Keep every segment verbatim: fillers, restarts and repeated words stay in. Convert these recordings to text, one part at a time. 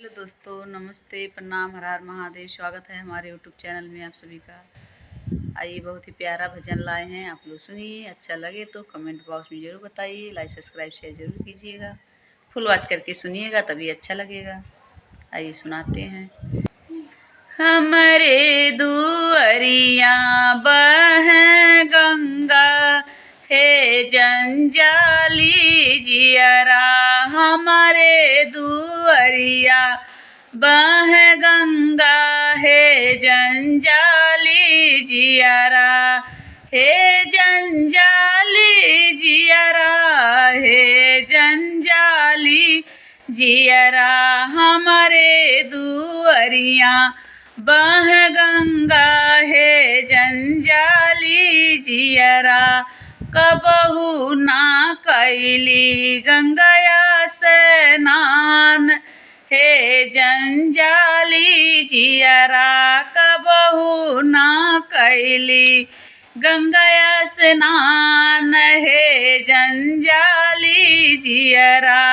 हेलो दोस्तों, नमस्ते, प्रणाम, हर हर महादेव। स्वागत है हमारे YouTube चैनल में आप सभी का। आइए, बहुत ही प्यारा भजन लाए हैं, आप लोग सुनिए। अच्छा लगे तो कमेंट बॉक्स में ज़रूर बताइए, लाइक, सब्सक्राइब, शेयर ज़रूर कीजिएगा। फुल वॉच करके सुनिएगा, तभी अच्छा लगेगा। आइए, सुनाते हैं। हमरे दुअरिया बहे गंगा, हे जंजाली जियरा। हमरे दुअरिया बहे गंगा, हे जंजाली जियरा। हे जंजाली जियरा, हे जंजाली जियरा। हमरे दुअरिया बहे गंगा, हे जंजाली जियरा। कबहू ना कइली गंगया स्नान, हे जंजाली जियरा। कबहू ना कइली गंगया स्नान, हे जंजाली जियरा।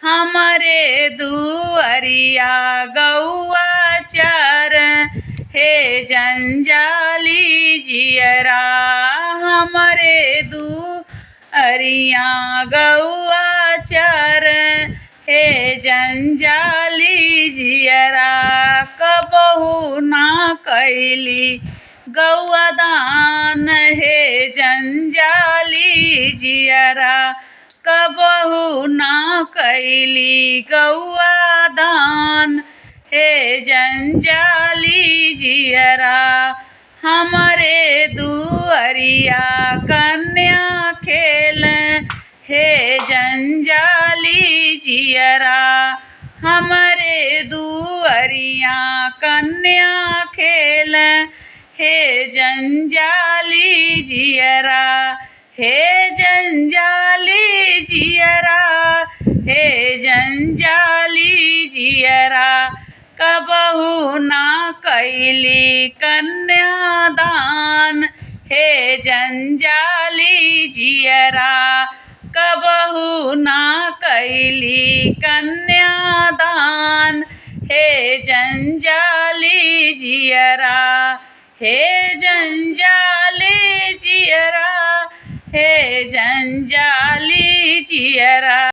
हमरे दुअरिया गौआ चर, हे जंजाली जियरा। हमरे दुअरिया गौआ चर, हे जंजाली जियरा। कबहू ना कइली गौआ दान, हे जंजाली जियरा। कबहू ना कइली गौआ दान, हे जंजाली जियरा। हमरे दुअरिया कन्या खेल, हे जंजाली जियरा। हमरे दुअरिया कन्या खेल, हे जंजाली जियरा। हे जंजाली जियरा, हे जंजाली जियरा। कबहू ना कइली कन्यादान, हे जंजाली जियरा। कबहू ना कइली कन्यादान, हे जंजाली जियरा। हे जंजाली जियरा, हे जंजाली जियरा।